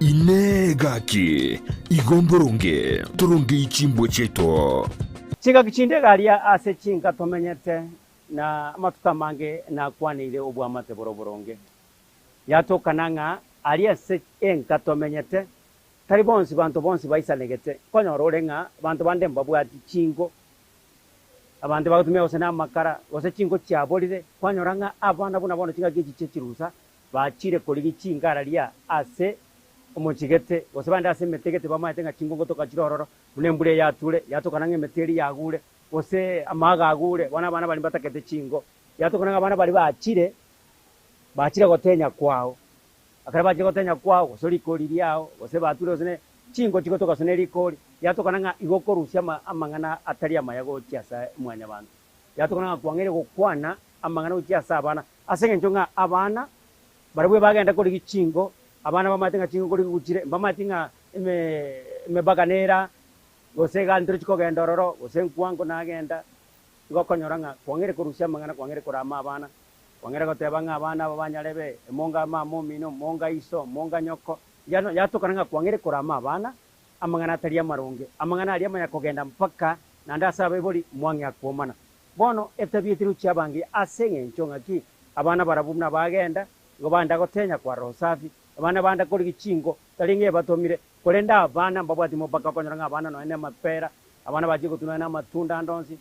Inee! Gaki, igo mboronge torongei chimbwa chiaito? Chingaki chinde egari ase chinka tomenyete, na amatuko amange nakwaneire oboamate bore oboronge. Yatokana ng'a aria ase enka tomenyete, tari bonsi banto bonsi baisanegete. Nkonyora ore ng'a abanto bande mbabwati chingo, abanto bagotumia gose namakara, gose chingo chiaborire, kwanyora ng'a abana buna bono chingaki echi chie chirusa Bachire korigia chingararia ase omochie gete, gose bande ase emete gete bamaete ng'a chingongo toka chire ororo, buna embura eyature, yatokana ng'a emete eria yagure, gose amaaga agure, bono abana baria mbatagete chingo. Yatokana ng'a abana baria bachire, bachire gotenya kwao. Ekero bachire gotenya kwao, gose rikori riao, gose bature gose ne chingo chigotoka gose ne rikori, yatokana ng'a igo okorusia ama amang'ana atari amaya gochia ase mwanyabanto. Yatokana ng'a kwang'eire gokwana amang'ana gochia ase abana, Ase engencho ng'a abana barabwo bagenda korigia chingo, abana bamaete ng'a chingo nkorigigwa chire, mbamaeti ng'a emebaga nera, gose egari ntorochi kogenda ororo, gose nkwango nagenda, igo okonyora ng'a kwang'eire korusia amang'ana, kwang'eire korama abana, kwang'eire goteba ng'a abana aba banyarebe, emonga mama omino, monga iso, monga nyoko, yano yatokana ng'a kwang'eire korama abana, amang'ana atari amaronge, amang'ana aria amaya kogenda mpaka naende ase abaibori mwang'ea kwomana. Bono etabia etari gochia abange ase engencho ng'aki abana barabwo buna bagenda, igo banda gotenya kwa Roho Safi, abana banda korigia chingo, tari ng'a ebatomire, korende abana mbabwati mopaka okonyora ng'a abana nonya nemapera, abana bachie gotwa nonya namatunda ande onsi,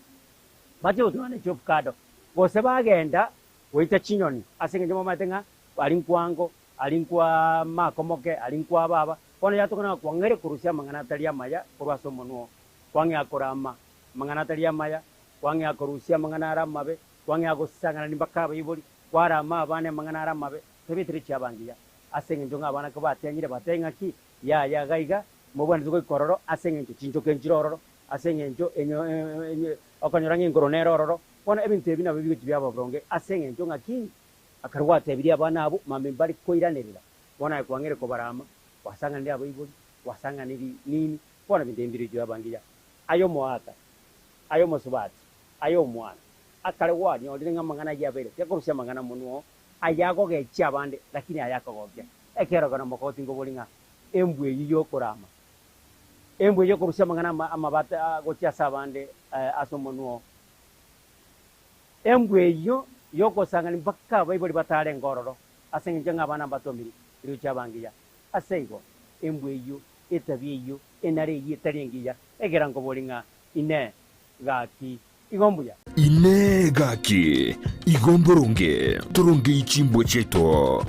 bachie gotwa nonya ne chiofukado, gose bagenda goita chinyoni ase engencho bamaete ng'a aria nkwango, aria nkwa makomoke, aria nkwa baba. Bono yatokana ng'a kwang'eire korusia amang'ana atari amaya korwa ase omonwa oo, kwang'ea korama amang'ana atari amaya, Kwang'ea korusia amang'ana are amabe, kwang'ea gosang'anania mpaka abaibori, kwarama abana amang'ana are amabe, tebetire chiaba ngiya. Ase engencho ng'a abana kobatianyire batebe ng'aki, Yaya iga iga, mobwenerete goika ororo, ase engencho chinchoka nchire ororo, ase engencho okonyora ng'a enkoro nere ororo. Bono ebinto ebi nabio bigochia biaba boronge ase engencho ng'aki, ekero gwatebirie abana abwo, mambia mbare koiranerera. Bono aye kwang'eire kobarama, gwasang'anirie abaibori, gwasang'anirie nini, bono ebinto ebi mbirochio biaba ngiya. Aye omoaka, Aye omosubati, aye omwana, akare gwanyorire ng'a amang'ana ayio abeire, tiakorusia amang'ana monwa oo, aya agogechia abande, lakini aya akogokia. Ekerogo na omokogoti nkobori ng'a embwa eyio y'okorama, embwa eyio y'okorusia amang'ana ama amabate gochia ase abande ase omonwa oo, embwa eyio y'ogosang'ani mpaka abaibori batarenge ororo, ase engencho ng'a abana mbatomiri rirochio abangiya. Ase igo, embwa eyio, etabia eyio, enara eyio etari engiya, ekero nkobori ng'a Inee! Gaki, igo mbuya? Inee! Gaki, igo mboronge torongei chimbwa chiaito?